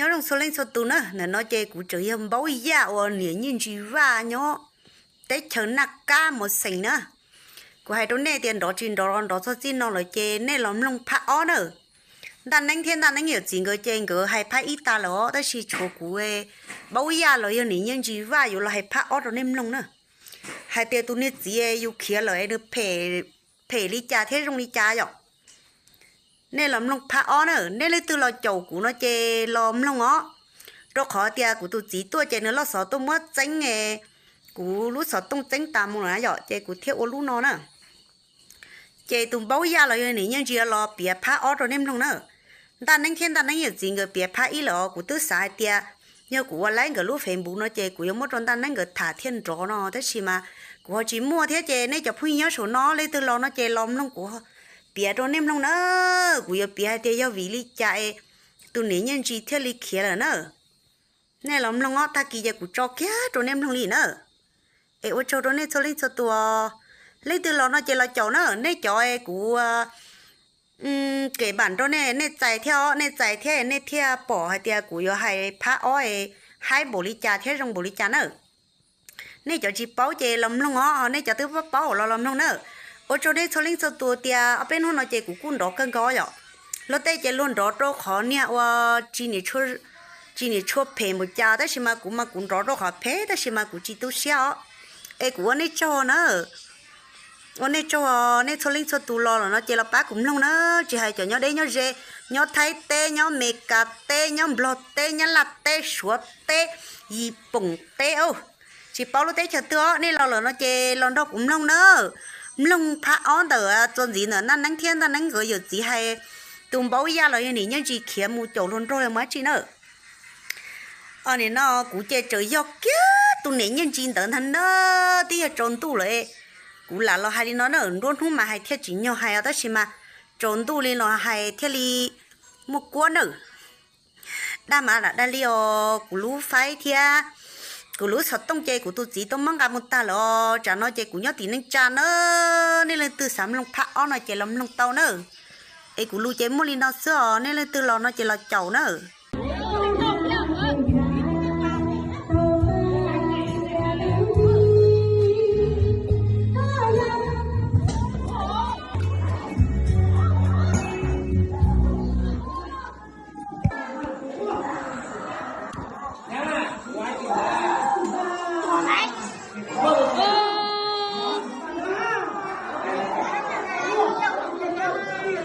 Nyob zoo txhua leej txhua tus na, ntawm no ces kuv tseem yog Npaub Yaj uas niam Nyiaj Ntsis Vaj nyob teb chaws Naj Kab Mos Xees na. Kuv hais rau nej tias nrov tsis nrov los nrov txog txij no lawm ces nej los mloog phab ob na. Ntaj Neeb thiab Ntaj Neeb yawm txiv nkawd ces nkawd hais phab ib tas lawm os, tab sis tshuav kuv Npaub Yaj los yog niam Nyiaj Ntsis Vaj yuav los hais phab ob rau nej mloog na. Hais tias tus niag txiv yus khiav lawm es nws phem li cas thiab zoo li cas yom. Nej los mloog phab ob na, nej leej twg los caum kuv no ces los mloog os. Rau qhov tias kuv tus txiv tuaj ces nws loj xov tuaj muab txeeb kuv lub xov tooj txeeb tas mus lawm na yom, ces kuv thiaj ua lub no na. Ces tus Npaub Yaj los yog niam Nyiaj Ntsis los piav phab ob rau nej mloog na. Ntaj Neeb thiab Ntaj Neeb yawm txiv nkawd piav phab ib lawm os, kuv twb xav hais tias yog kuv ua laib nkawd lub Facebook no ces kuv yuav muab rau Ntaj Neeb nkawd tham thiaj nrov no, tab sis mas kuv ho tsis muaj thiab ces nej cov phooj ywg nyob saum no leej twg los no ces los mloog kuv piav rau nej mloog na. Kuv yuav piav hais tias yog vim li cas es tus niam Nyiaj Ntsis thiaj li khiav lawm na. Nej los mloog os, tag kis ces kuv tso kiag rau nej mloog li na. Es ua tsaug rau nej txhua leej txhua tus. Leej twg los no ces los caum na, nej cov kuv kev npam rau nej, nej txais thiab os, nej txais thiab nej thiaj pom hais tias kuv yuav hais phab ob es haib npaum li cas thiab zoo npaum li cas na. Nej cov tsis paub ces los mloog os, nej cov twb paub paub los los mloog na. Ua tsaug nej txhua leej txhua tus tias ob peb hnub no ces kuv kuj nrov kawg nkaus yom. Luag tej ces luag nrov rau qhov niag ua tsis niam tshua phem npaum cas, tab sis mas kuv mas kuv nrov rau qhov phem tab sis mas kuv tsis tu siab os. Es kuv ua nej tsaug na. Ua nej tsaug, nej txhua leej txhua tus los lawm no ces los pab kuv mloog na, tsis hais cov nyob deb nyob ze, nyob Thaib teb, nyob Meskas teb, nyob Nplog teb, Nyab Laj teb, Suav teb, Yis Poom teb, tsis paub lub teb chaws twg os, nej los lawm no ces los nrog kuv mloog na. Mloog phab ob ntawm txuas ntxiv ntawm Ntaj Neeb thiab Ntaj Neeb nkawd yawm txiv hais tus Npaub Yaj los yog niam Nyiaj Ntsis khiav mus caum hluas nraug los mus dab tsi na. Nim no kuv ces tseem yog kiag tus niam Nyiaj Ntsis ntawd ntag na, twb yog tsaus ntuj lawm. Kuv lam los hais li no na, nruab hnub mas hais thiaj tsim nyog hais os, tab sis mas tsaus ntuj li no hais thiaj li muaj kuab nawb. Dag mas lam dag li os, kuv lub faib thiab kuv lub xov tooj ces kuv tus txiv tuaj muab nqa mus tag lawm os, tsam no ces kuv nyob tim neej tsa na. Nej leej twg xav mloog phab ob no ces los mloog tau na. Es kuv lus ces muaj li no xwb os, nej leej twg los no ces los caum na.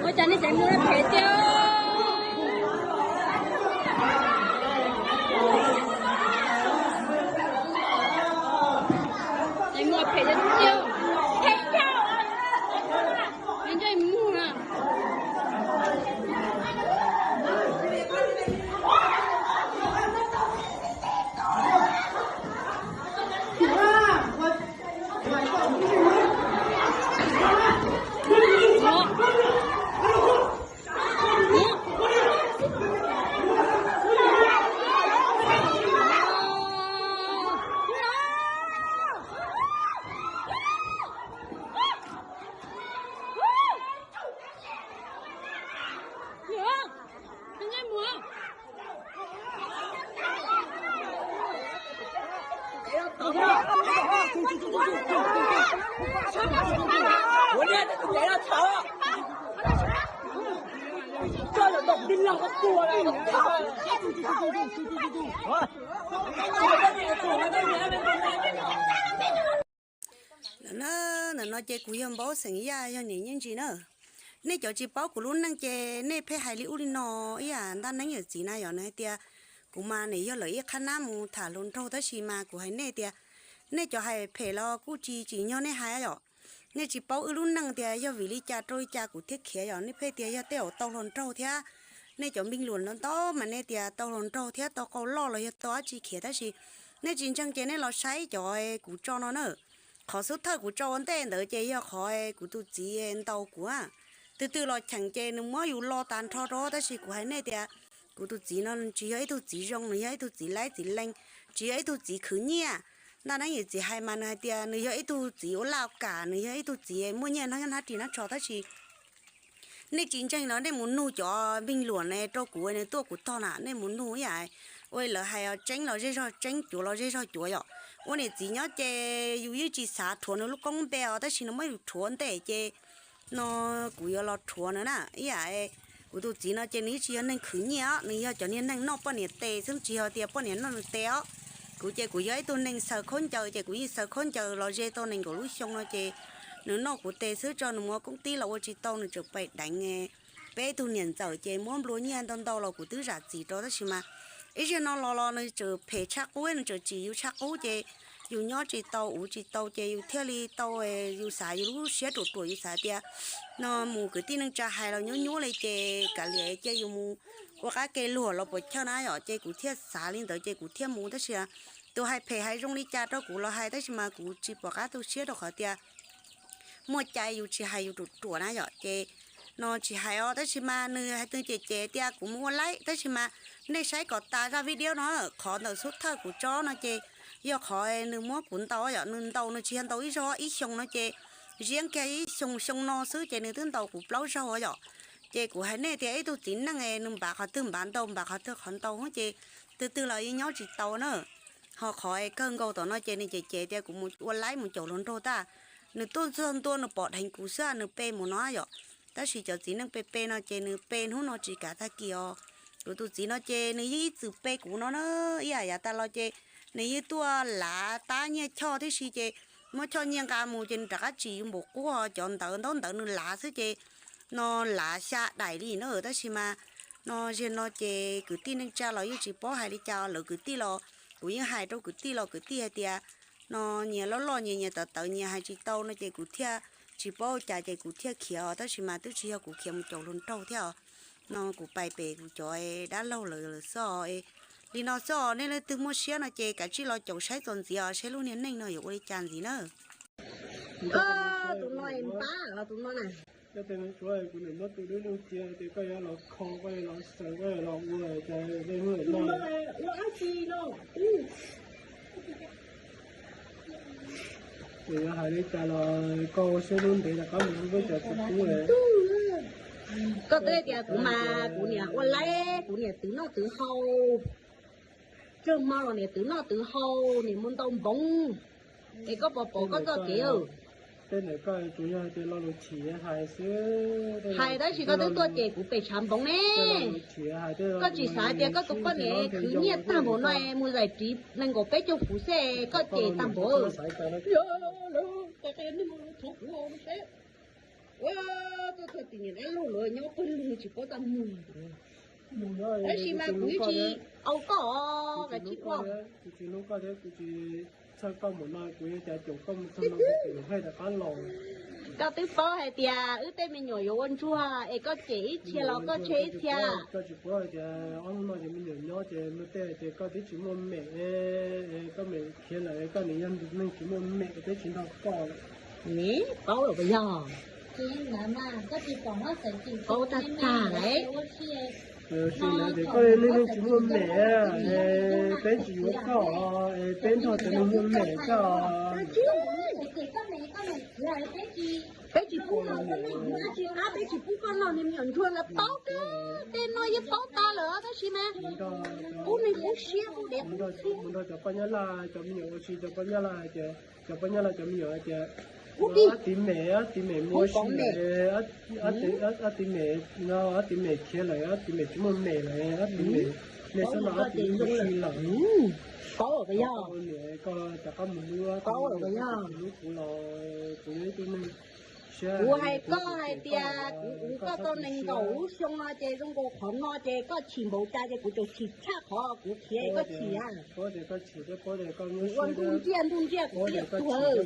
Ua cas nej tseem muaj phem tiag? Tseem muaj phem tiag tiag. Phem tiag. Nco mus na. Ntawm no ces kuv yog Npaub xeem Yaj yog niam Nyiaj Ntsis na. Nej cov tsis paub kuv lub neej ces nej pheej hais li ub li no ib yam Ntaj Neeb yawm txiv na yom, nws hais tias kuv mas nws yog lawv ib qhab nab mus tham hluas nraug, tab sis mas kuv hais nej tias nej cov hais phem los kuj tsis tsim nyog nej hais yom. Nej tsis paub wb lub neej tias yog vim li cas rau li cas kuv thiaj khiav yom, nej pheej tias yog tej zaum tau hluas nraug thiab. Nej cov npeej luam ntau ntau mas nej tias tau hluas nraug thiab tau qau loj los yog tau dab tsi khiav, tab sis nej tsis ntseeg ces nej los saib cov kuv tso no na. Qhov xub thawj kuv tso ua ntej ntawd ces yog qhov kuv tus txiv ntaus kuv. Twg twg los cheem ces nws muab yus lo tas nrho rau, tab sis kuv hais nej tias kuv tus txiv no tsis yog ib tug txiv zoo, nws yog ib tug txiv laib txiv leej, tsis yog ib tug txiv khwv nyiaj. Ntaj Neeb yawm txiv hais mas nws hais tias nws yog ib tug txiv ua laj ua kam, nws yog ib tug txiv muaj nyiaj hnab ris hnab tsho, tab sis Nej tsis ntseeg no nej mus nug cov npeeg luam ne rau kuv, nws tuaj kuv tog na, nej mus nug ib yam ua lawv hais tseeb los zej zog tseeb, cuav los zej zog cuav yom. Ua niam txiv nyob ces yus yeej tsis xav rhuav nws lub koob npe os, tab sis nws muab yus rhuav ntej ces no kuv yuav los rhuav nws na ib yam. Kuv tus txiv no ces nws yeej tsis yog neeg khwv nyiaj os, nws yog cov niag neeg noj poj niam tes xwb, tsis yog tias poj niam noj nws tes os. Kuv ces kuv yog ib tug neeg xaws khaub ncaws ces kuv yeej xaws khaub ncaws los ze tau nees nkaum lub xyoo no ces nws noj kuv tes xwb, tso nws mus ua koob tij los ua tsis tau, nws tseem pais deev peb tug niam ntxawm ces muab nplua nyiaj ntau ntau los kuv twb zam txim rau, tab sis mas ib zaug no los los nws tseem phem tshaj qub, nws tseem tsim yus tshaj qub ces yus nyob tsis tau uv tsis tau ces yus thiaj li tau, yus xav yus lub siab ruam ruam, yus xav tias no mus kwv tij neej tsa hais los nyuab nyuab li ces kav liam cia yus mus ua qab ke luag los puas chawj na yom, ces kuv thiaj xav li ntawd ces kuv thiaj mus, tab sis tus hais phem hais zoo li cas rau kuv los hais, tab sis mas kuv tsis pom qab tu siab rau qhov tias muaj cai yus tsis hais yus ruam ruam na yom, ces no tsis hais os, tab sis mas nws hais twg cem cem tias kuv mus ua laib, tab sis mas nej saib kom tas zaj video no, qhov ntawm xub thawj kuv tso no ces yog qhov nws muab kuv ntaus yom, nws ntaus nws tsis yog ntaus ib zaug ib xyoo no ces ziab kiag ib xyoo xyoo no xwb ces nws twb ntaus kuv plaub zaug yom. Ces kuv hais nej tias ib tug txiv neej nws npav qhov twg npav ntau, npav qhov twg qhov ntau ces twg twg los yeej nyob tsis tau na. Ho qhov kawg nkaus tom no ces nws cem cem tias kuv mus ua laib mus caum hluas nraug tag, nws tuaj txog ntua nws pom dheev kuv xwb nws pe mus no yom. Tab sis cov txiv neej pe pe no ces nws pe hnub no tsis kav tag kis os. Kuv tus txiv no ces nws yeej ib txwm pe kuv no na, ib yam yav tas los ces nws yeej tuaj lav tab nyiaj choj tib si ces muab choj nyiaj nqa mus ces nws rov qab tsim yus npaum qub, cov ntawv ntaub ntawv nws lav xwb ces no lav xya daim li na, tab sis mas no zaum no ces kwv tij neej tsa los yeej tsis paub hais li cas, lawv kwv tij los kuv yeej hais rau kwv tij los kwv tij hais tias no nyias loj loj nyias nyias tawv tawv nyias hais tsis tau no ces kuv thiaj tsis paub ua cas ces kuv thiaj khiav os, tab sis mas twb tsis yog kuv khiav mus caum hluas nraug thiab os. No kuv pais pem kuv cov dab laug lawv lawm xwb os. Li no xwb os, nej leej twg muaj siab no ces kav tsij los caum saib txuas ntxiv os, saib lub niag neej no yuav ua li cas ntxiv na. Tus no npab los tus no na. Koj tes no tsuav kuv niam muab tus dub lug cia tias koj yuav los kho, koj yuav los xaws, koj yuav los ua cas dej muab loj. Tus no ua dab tsi no? Kuv yuav hais li cas los koj ua siab lub ntev rov qab mus hu peb cov txiv tub. Koj twb tias kuv mas kuv niam ua laib, kuv niam twv noj twv haus, tsawg hmo los niam twv noj twv haus, niam mus ntaus npoov, es koj puas pom koj txoj kev? Tej ntawd koj tsuas yog tias lo lus chim hais xwb. Hais tab sis koj twb tuaj cem kuv pem tshav npoov ne. Koj tsis xav tias koj tus poj niam khwv nyiaj tag npaum no mus zais ris nees nkaum peb caug kuv xwb koj cem tag npaum. Ua, tuaj txog tim niam dab laug lawv nyob pawg lug tsis paub txaj muag. Tab sis mas kuv yeej tsis au koj os, kav tsij koj. Kuv tsis hlub koj thiab kuv tsis txhawj koj npaum no, kuv yuav cas caum koj mus txog no, kuv tus hais rov qab los. Koj twb paub hais tias wb tej me nyuam yuav ua ntsuag es koj cem ib txhia los koj tseg ib txhia. Koj tsis paub hais tias ob hnub no ces me nyuam nyob ces luag tej tias koj twb tsis muaj mem, koj mem khiav lawm, koj nws yog neeg tsis muaj mem, twb tsis nrog koj lawm. Paub lawm puas yog? Paub tag tag lawm. Tias koj neeg tsis muaj mem, peb tsis yuav koj, peb nrog cov neeg muaj mem koj. Peb tsis pub, peb tsis pub koj noj niag me nyuam ntsuag lawv paub kawg, tej no yeej paub tas lawm tab sis mas pub neeg pub siab pub dev. Mus nrog cov poj nyab laj cov me nyuam ua si, cov poj nyab laj hais tias, cov poj nyab laj cov me nyuam hais tias, ob txiv mem, ob txiv mem mus ua si, ob txiv mem no, ob txiv mem khiav lawm, ob txiv mem tsis muaj mem lawm, ob txiv mem, nej xub no ob txiv mus ua si lawm. Paub lawm puas yog? Koj rov qab mus hlub, hlub kuv los kuv yog ib tug neeg siab. Kuv hais koj hais tias kuv uv koj tau nees nkaum lub xyoo no ces zoo nkaus qhov no ces koj chim npaum cas ces kuv tseem chim tshaj qhov kuv khiav koj chim. Paub tias koj chim thiab paub tias koj mob siab,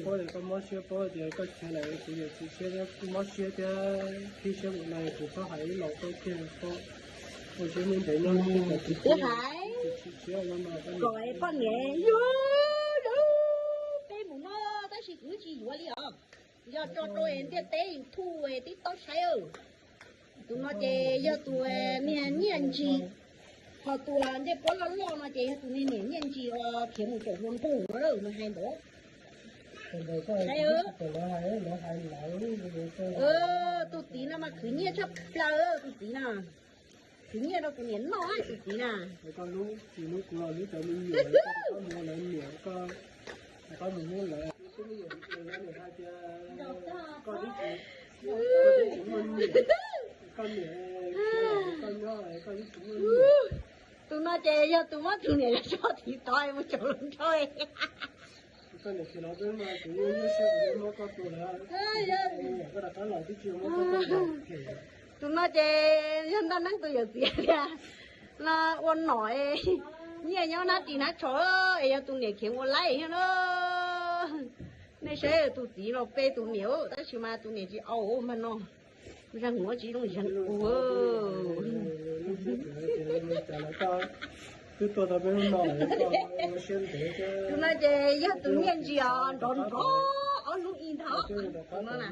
paub tias koj mob siab, paub tias koj khiav lawm kuv yuav chim siab thiab mob siab thiab qhib siab npaum no kuv txhob hais ib los koj kiag paub. Ua siab ntev nyob twb hais kom poj niam yog peb mus no tab sis kuv tsis yuav li os. Yog tso rau ntiaj teb YouTube tib taub saib. Tus no ces yog tus niag nyiaj ntsis, ho tus ncej puab loj loj no ces yog tus niag niam nyiaj ntsis uas khiav mus caum hluas nraug no, nws hais ntawd. Tus txiv no mas khwv nyiaj tshaj plaws, tus txiv no khwv nyiaj rau tus niam noj, tus txiv na. Tus no ces yog tus muab tus niam tso tiv tov mus caum hluas nraug. Tus no ces yog Ntaj Neeb tus yawm txiv tiag, no ua nom nyiaj nyob nab ris nab tsho es yog tus niam khiav ua laib thiab na. Nej saib tus txiv los pe tus niam, tab sis mas tus niam tsis au ua npag no, zag ua tsis zoo zag ua. Tus no ces yog tus nyiaj ntsis os, nrov nrov ob hnub ib ntag. Tus no na,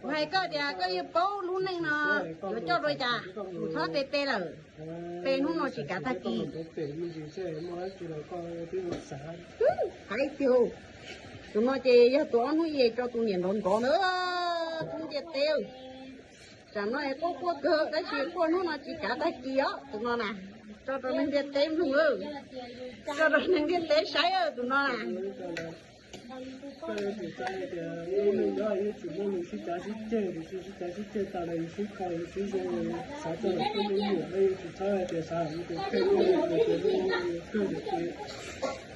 kuv hais koj tias koj yeej paub lub neej no yuav coj dua cas, txhob pe pe lawm, pe hnub no tsis kav tag kis. Hais tiag, tus no ces yog tus ob hnub ib tso tus niam nrov nrov na, tus ntiaj teb. Tsam no es quaj quaj kawg tab sis quaj hnub no tsis kav tag kis os tus no na. Tso rau neeg ntiaj teb mloog, tso rau neeg ntiaj teb saib tus no na. Koj yuav tsum xav tias lub neej nyob yuav tsum muaj lus sib cav sib ceg, sib cav sib ceg tas lawm yus sib kho yus sib zoo, xav txog lawm tej me nyuam no yuav tsum txhob hais tias xav hais lus tus kheej, lub neej tus kheej tias